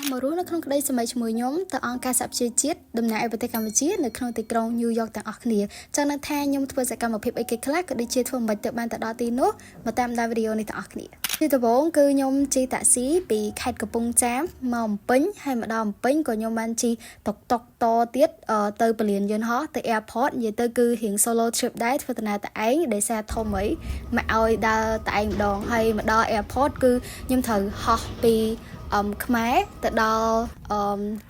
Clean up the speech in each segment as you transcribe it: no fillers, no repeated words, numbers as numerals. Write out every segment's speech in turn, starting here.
ោះមករស់នៅក្នុងក្តីសម័យជាមួយខ្ញុំទៅអង្គការសហប្រជាជាតិតំណាងឲ្យប្រទេសកម្ពុជានៅក្នុងទីក្រុងញូវយ៉កទាំងអស់គ្នាចង់ដឹងថាខ្ញុំធ្វើសកម្មភាពអីគេខ្លះក៏ដូចជាធ្វើមិនទៅបានទៅដល់ទីនោះមកតាមដានវីដេអូនេះទាំងអស់គ្នាទីដំបូងគឺខ្ញុំជិះតាក់ស៊ីពីខេត្តកំពង់ចាមមកភ្នំពេញហើយមកដល់ភ្នំពេញក៏ខ្ញុំបានជិះតុកតុកតទៀតទៅពលានយន្តហោះទៅ airport និយាយទៅគឺរៀង solo trip ដែរធ្វើដំណើរតែឯងដោយសារធំអីមកឲ្យដើរតែឯងម្ដងហើយមកដល់ airport គឺខ្ញុំត្រូវហោះពីខ្មែរទៅដល់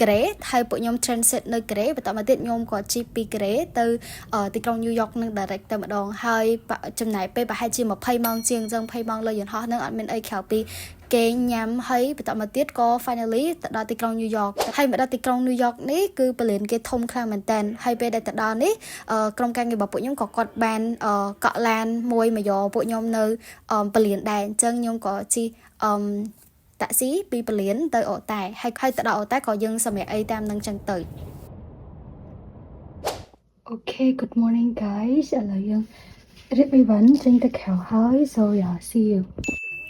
កូរ៉េហើយពួកខ្ញុំ transit នៅកូរ៉េបន្តមកទៀតខ្ញុំក៏ជិះពីកូរ៉េទៅទីក្រុងញូវយ៉កនឹង direct តែម្ដងហើយចំណាយពេលប្រហែលជា20ម៉ោងជាងអញ្ចឹង20ម៉ោងលើយន្តហោះនឹងអត់មានអីក្រៅពីគេញ៉ាំហើយបន្តមកទៀតក៏ finally ទៅដល់ទីក្រុងញូវយ៉កហើយមកដល់ទីក្រុងញូវយ៉កនេះគឺពលានគេធំខ្លាំងមែនតើហើយពេលដែលទៅដល់នេះក្រុមការងាររបស់ពួកខ្ញុំក៏គាត់បានកក់ឡានមួយមកយកពួកខ្ញុំនៅពលានដែរអញ្ចឹងខ្ញុំក៏ជិះតាក់ស៊ីពីពលានទៅអូតែហើយហើយទៅដល់អូតែក៏យើងសម្រាប់អីតាមនឹងចឹងទៅ Okay, good morning guys. ឥឡូវយើងរៀបអីវ៉ាន់ចេញទៅក្រៅហើយ so yeah, see you.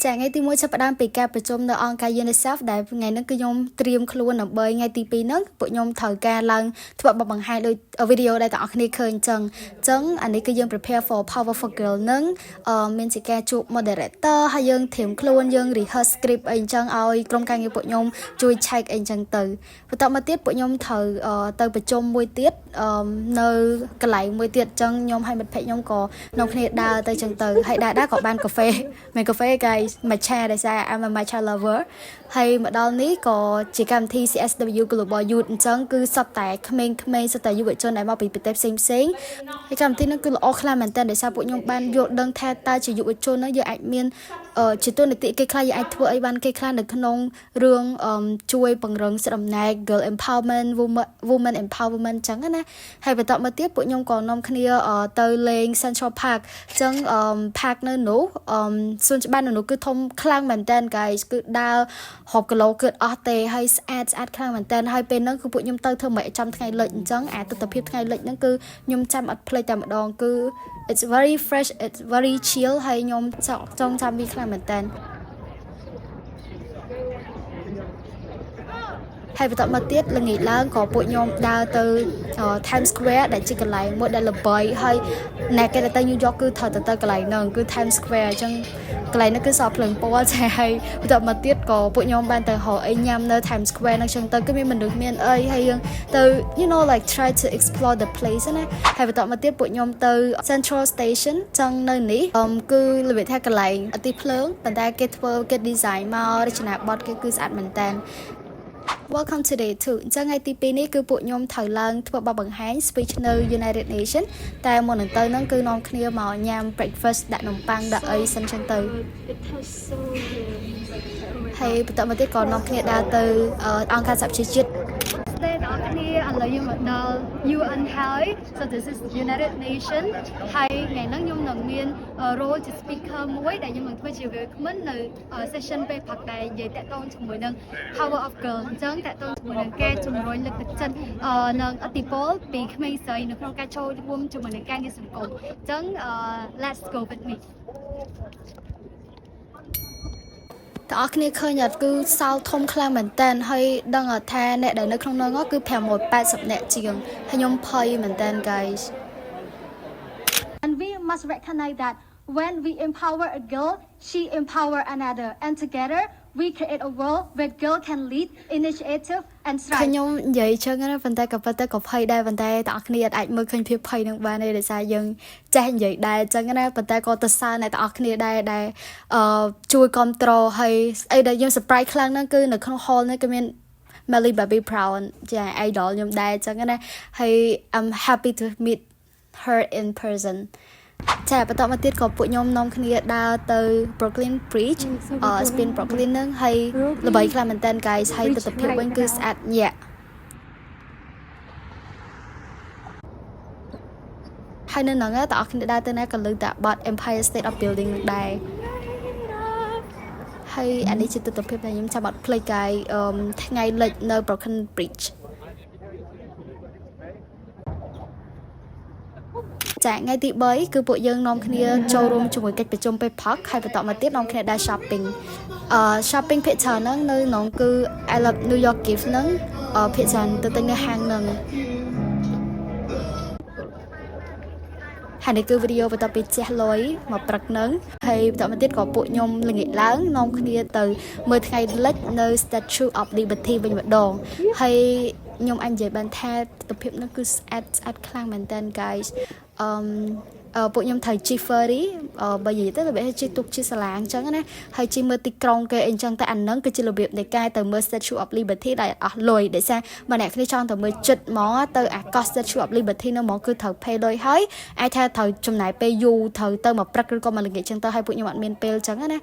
ចាថ្ងៃទី1ចាប់ផ្ដើមពីការប្រជុំនៅអង្គការ UNICEF ដែលថ្ងៃហ្នឹងគឺខ្ញុំត្រៀមខ្លួនដើម្បីថ្ងៃទី2ហ្នឹងពួកខ្ញុំត្រូវការឡើងធ្វើបទបង្ហាញដោយវីដេអូដែលទាំងអស់គ្នាឃើញអញ្ចឹងអញ្ចឹងអានេះគឺយើង prepare for Power for Girl ហ្នឹងមានជាការជួប moderator ហើយយើងត្រៀមខ្លួនយើង rehearse script អីអញ្ចឹងឲ្យក្រុមការងារពួកខ្ញុំជួយ check អីអញ្ចឹងទៅបន្តមកទៀតពួកខ្ញុំត្រូវទៅប្រជុំមួយទៀតនៅកន្លែងមួយទៀតអញ្ចឹងខ្ញុំហើយមិត្តភក្តិខ្ញុំក៏នាំគ្នាដើរទៅអញ្ចឹងទៅហើយដើរដើរក៏បានកាហ្វេមិនកាហ្វេ guys matcha ដោយសារ I'm a matcha lover ហើយមកដល់នេះក៏ជាកម្មវិធី CSW Global Youth អញ្ចឹងគឺសុទ្ធតែក្មេងៗសុទ្ធតែយុវជនដែលមកពីប្រទេសផ្សេងផ្សេងហើយកម្មវិធីនេះគឺល្អខ្លាំងមែនទែនដោយសារពួកខ្ញុំបានយល់ដឹងថាតើជាយុវជនហ្នឹងយើងអាចមានជាតួនាទីគេខ្លះយើងអាចធ្វើអីបានគេខ្លះនៅក្នុងរឿងជួយពង្រឹងសិទ្ធិអំណាច girl empowerment, woman empowerment អញ្ចឹងណាហើយបន្តមកទៀតពួកខ្ញុំក៏នាំគ្នាទៅលេង Central Park អញ្ចឹង park នៅនោះសួនច្បារនៅនោះគឺធំខ្លាំងមែនតើ guys គឺដើររាប់គីឡូគឺអស់ទេហើយស្អាតស្អាតខ្លាំងមែនតើហើយពេលហ្នឹងគឺពួកខ្ញុំទៅធ្វើមិនចាំថ្ងៃលិចអញ្ចឹងអាទិដ្ឋភាពថ្ងៃលិចហ្នឹងគឺខ្ញុំចាំអត់ភ្លេចតែម្ដងគឺ it's very fresh, it's very chill ហើយខ្ញុំចង់ចាំវាខ្លាំងមែនតើហើយបន្តមកទៀតល្ងាចឡើងក៏ពួកខ្ញុំដើរទៅ Times Square ដែលជាកន្លែងមួយដែលល្បីហើយអ្នកគេទៅ New York គឺត្រូវទៅទៅកន្លែងហ្នឹងគឺ Times Square អញ្ចឹងកន្លែងហ្នឹងគឺសល់ភ្លើងពណ៌ចាហើយបន្តមកទៀតក៏ពួកខ្ញុំបានទៅរកអីញ៉ាំនៅ Times Square ហ្នឹងអញ្ចឹងទៅគឺមានមនុស្សមានអីហើយយើងទៅ like try to explore the place ណាហើយបន្តមកទៀតពួកខ្ញុំទៅ Central Station ចឹងនៅនេះគឺរបៀបថាកន្លែងអទីភ្លើងប៉ុន្តែគេធ្វើគេ design មករចនាបថគេគឺស្អាតមែនតើ Welcome to day 2អញ្ចឹងថ្ងៃទី2នេះគឺពួកខ្ញុំត្រូវឡើងធ្វើបទបង្ហាញ speech នៅ United Nation តែមុននឹងទៅហ្នឹងគឺនាំគ្នាមកញ៉ាំ breakfast ដាក់នំប៉័ងដាក់អីសិនចឹងទៅ It tastes so good. ហើយបន្តមកទៀតក៏នាំគ្នាដើរទៅអង្គការសហប្រជាជាតិ ទេបងប្អូនគ្នាឥឡូវយើងមកដល់ UN ហើយ so this is United Nation ហើយថ្ងៃហ្នឹងខ្ញុំនឹងមាន role ជា speaker មួយដែលខ្ញុំនឹងធ្វើជាវាគ្មិននៅ session ពេលព្រឹកដែលនិយាយតាក់ទងជាមួយនឹង Power of Girl អញ្ចឹងតាក់ទងជាមួយនឹងការជំរុញលើកទឹកចិត្តនិងឥទ្ធិពលពីក្មេងស្រីនៅក្នុងការចូលរួមជាមួយនឹងការងារសង្គមអញ្ចឹង let's go with me. ទាំងអស់គ្នាឃើញអត់គឺសាលធំខ្លាំងមែនតើហើយដឹងអត់ថាអ្នកដែលនៅក្នុងនោះគឺ580នាក់ជាងហើយខ្ញុំភ័យមែនតើ guys. And we must recognize that when we empower a girl, she empower another. And together, we create a world where girl can lead, initiative, and ឃើញ thrive. ខ្ញុំនិយាយចឹងណាប៉ុន្តែក៏ប៉ុន្តែក៏ភ័យដែរប៉ុន្តែទាំងអស់គ្នាអាចមើលឃើញភាពភ័យនឹងបានទេដោយសារយើងចេះនិយាយដែរចឹងណាប៉ុន្តែក៏ទៅសើអ្នកទាំងអស់គ្នាដែរដែលជួយគ្រប់គ្រងហើយស្អីដែលយើង surprise ខ្លាំងហ្នឹងគឺនៅក្នុង hall នេះគឺមាន Millie Bobby Brown ជា idol ខ្ញុំដែរចឹងណាហើយ I'm happy to meet her in person. ចាបន្តមកទៀតក៏ពួកខ្ញុំនាំគ្នាដើរទៅ Brooklyn Bridge ស្ពាន Brooklyn ហ្នឹងហើយល្បីខ្លាំងមែនតើ guys ហើយទស្សនភាពវិញគឺស្អាតញាក់ហើយនៅហ្នឹងតើអស់គ្នាដើរទៅណាក៏លើតែបទ Empire State of Building នឹងដែរហើយអានេះជាទស្សនភាពដែលខ្ញុំចាំអត់ភ្លេច guys ថ្ងៃលិចនៅ Brooklyn Bridge. ចាថ្ងៃទី3គឺពួកយើងនាំគ្នាចូលរួមជាមួយកិច្ចប្រជុំពេលព្រឹកហើយបន្តមកទៀតនាំគ្នាដើរ shopping shopping ភាគច្រើនហ្នឹងនៅក្នុងគឺ I love New York gift ហ្នឹងភាគច្រើនទៅទិញនៅហាងហ្នឹងហើយនេះគឺវីដេអូបន្ទាប់ពីជះលុយមកព្រឹកហ្នឹងហើយបន្តមកទៀតក៏ពួកខ្ញុំល្ងាចឡើងនាំគ្នាទៅមើលថ្ងៃលិចនៅ Statue of Liberty វិញម្ដងហើយខ្ញុំអាចនិយាយបានថាទិដ្ឋភាពហ្នឹងគឺស្អាតស្អាតខ្លាំងមែនតើ guys. ពួកខ្ញុំត្រូវជិះ ferry បើនិយាយទៅរបៀបជិះទូកជិះសាឡាងអញ្ចឹងណាហើយជិះមើលទីក្រុងគេអីអញ្ចឹងតែអាហ្នឹងគឺជារបៀបនៃការទៅមើល Statue of Liberty ដែលអស់លុយដោយសារបើអ្នកគ្នាចង់ទៅមើលចិត្តហ្មងទៅអាកោះ Statue of Liberty ហ្នឹងហ្មងគឺត្រូវ pay លុយហើយអាចថាត្រូវចំណាយពេលយូរត្រូវទៅមកព្រឹកឬក៏មកល្ងាចអញ្ចឹងទៅហើយពួកខ្ញុំអត់មានពេលអញ្ចឹងណា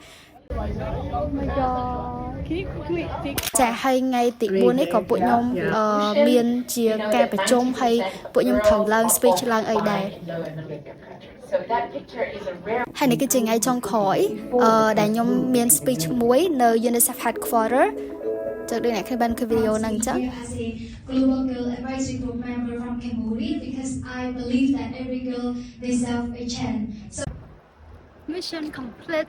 Oh my God. Can you quickly take ចាហើយថ្ងៃទី4នេះក៏ពួកខ្ញុំអឺមានជាការប្រជុំហើយពួកខ្ញុំត្រូវឡើង speech ឡើងអីដែរ Low and middle income countries. So that picture is a rare ហើយនេះគឺជាថ្ងៃចុងក្រោយអឺដែលខ្ញុំមាន speech មួយនៅ UNICEF headquarter ចុះដូចអ្នកឃើញបានឃើញវីដេអូហ្នឹងអញ្ចឹង Here as a Global Girl Advisory Group member from Cambodia because I believe that every girl deserves a chance. So Mission completed.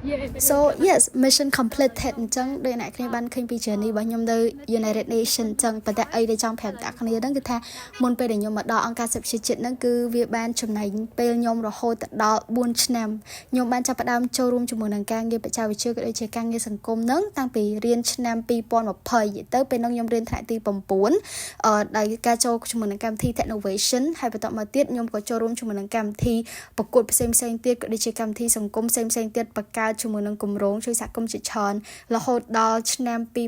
Yeah. So yes, mission completed. អញ្ចឹងដូចអ្នកគ្នាបានឃើញពី journey របស់ខ្ញុំនៅ United Nation អញ្ចឹងប៉ុន្តែអីដែលចង់ប្រាប់អ្នកគ្នាហ្នឹងគឺថាមុនពេលដែលខ្ញុំមកដល់អង្គការសហប្រជាជាតិហ្នឹងគឺវាបានចំណែញពេលខ្ញុំរហូតដល់4ឆ្នាំខ្ញុំបានចាប់ផ្ដើមចូលរួមជាមួយនឹងការងារបច្ចេកវិទ្យាក៏ដូចជាការងារសង្គមហ្នឹងតាំងពីរៀនឆ្នាំ2020ទៅពេលហ្នឹងខ្ញុំរៀនថ្នាក់ទី9ដោយការចូលជាមួយនឹងកម្មវិធី Technovation ហើយបន្តមកទៀតខ្ញុំក៏ចូលរួមជាមួយនឹងកម្មវិធីប្រកួតផ្សេងផ្សេងទៀតក៏ដូចជាកម្មវិធីសង្គមផ្សេងផ្សេងទៀតបង្កើតជាមួយនឹងគម្រោងជួយសហគមន៍ជាច្រើនរហូតដល់ឆ្នាំ2020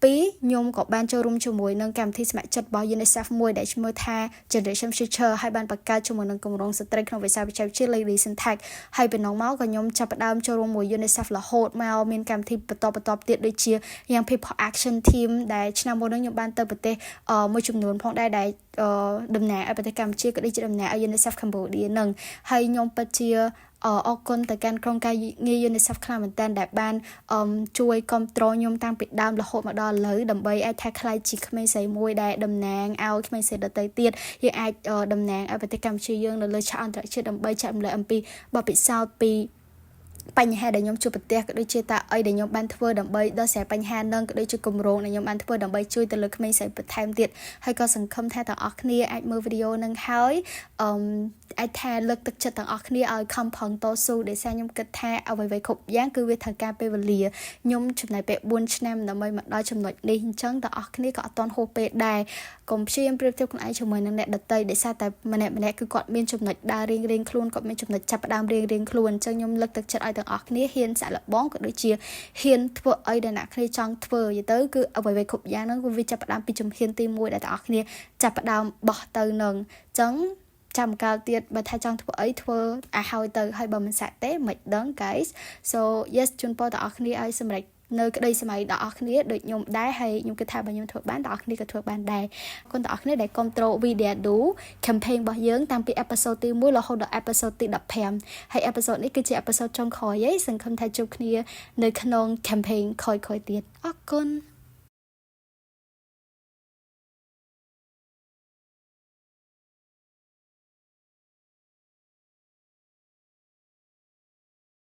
2ខ្ញុំក៏បានចូលរួមជាមួយនឹងកម្មវិធីស្ម័គ្រចិត្តរបស់ UNICEF មួយដែលឈ្មោះថា Generation Future ហើយបានបង្កើតជាមួយនឹងគម្រោងស្ត្រីក្នុងវិស័យបច្ចេកវិទ្យា Lady Syntax ហើយពីនោះមកក៏ខ្ញុំចាប់ផ្ដើមចូលរួមមួយ UNICEF រហូតមកមានកម្មវិធីបន្តបន្តទៀតដូចជា Young People Action Team ដែលឆ្នាំមុននោះខ្ញុំបានទៅប្រទេសមួយចំនួនផងដែរដែលតំណាងឲ្យប្រទេសកម្ពុជាក៏ដូចជាតំណាងឲ្យ UNICEF Cambodia នឹងហើយខ្ញុំពិតជាអរគុណទៅកាន់ក្រុមការងារ UNICEF ខ្លាំងមែនទែនដែលបានជួយគ្រប់គ្រងខ្ញុំតាំងពីដើមរហូតមកដល់ឥឡូវដើម្បីអាចថាក្លាយជាក្មេងស្រីមួយដែលតំណាងឲ្យក្មេងស្រីដទៃទៀតយើងអាចតំណាងឲ្យប្រទេសកម្ពុជាយើងនៅលើឆាកអន្តរជាតិដើម្បីចែករំលែកអំពីបទពិសោធន៍ពីបញ្ហាដែលខ្ញុំជួបប្រទះក៏ដូចជាតើអីដែលខ្ញុំបានធ្វើដើម្បីដោះស្រាយបញ្ហានឹងក៏ដូចជាគម្រោងដែលខ្ញុំបានធ្វើដើម្បីជួយទៅលើក្មេងស្រីបន្ថែមទៀតហើយក៏សង្ឃឹមថាទាំងអស់គ្នាអាចមើលវីដេអូនឹងហើយអឺអាចថាលើកទឹកចិត្តទាំងអស់គ្នាឲ្យខំប្រឹងតស៊ូដោយសារខ្ញុំគិតថាអ្វីៗគ្រប់យ៉ាងគឺវាត្រូវការពេលវេលាខ្ញុំចំណាយពេល4ឆ្នាំដើម្បីមកដល់ចំណុចនេះអញ្ចឹងទាំងអស់គ្នាក៏អត់ទាន់ហួសពេលដែរកុំព្យាយាមប្រៀបធៀបខ្លួនឯងជាមួយនឹងអ្នកដទៃដោយសារតែម្នាក់ម្នាក់គឺគាត់មានចំណុចដើររៀងរៀងខ្លួនគាត់មានចំណុចចាប់ផ្ដើមរៀងរៀងខ្លួនអញ្ចឹងខ្ញុំលើកទឹកចិត្តឲ្យទាំងអស់គ្នាហ៊ានសាកល្បងក៏ដូចជាហ៊ានធ្វើអីដែលអ្នកគ្នាចង់ធ្វើនិយាយទៅគឺអ្វីៗគ្រប់យ៉ាងហ្នឹងគឺវាចាប់ផ្ដើមពីជំហានទី1ដែលទាំងអស់គ្នាចាប់ផ្ដើមបោះទៅនឹងអញ្ចឹងចាំកាលទៀតបើថាចង់ធ្វើអីធ្វើឲ្យហើយទៅហើយបើមិនសាក់ទេមិនដឹង guys. So yes, ជូនពរទាំងអស់គ្នាឲ្យសម្រេចនៅក្តីស្រមៃដល់អស់គ្នាដូចខ្ញុំដែរហើយខ្ញុំគិតថាបើខ្ញុំធ្វើបានដល់អស់គ្នាក៏ធ្វើបានដែរអរគុណដល់អស់គ្នាដែលគ្រប់គ្រង Video Do campaign របស់យើងតាំងពី episode ទី1រហូតដល់ episode ទី15ហើយ episode នេះគឺជា episode ចុងក្រោយឯងសង្ឃឹមថាជួបគ្នានៅក្នុង campaign ក្រោយៗទៀតអរគុណ។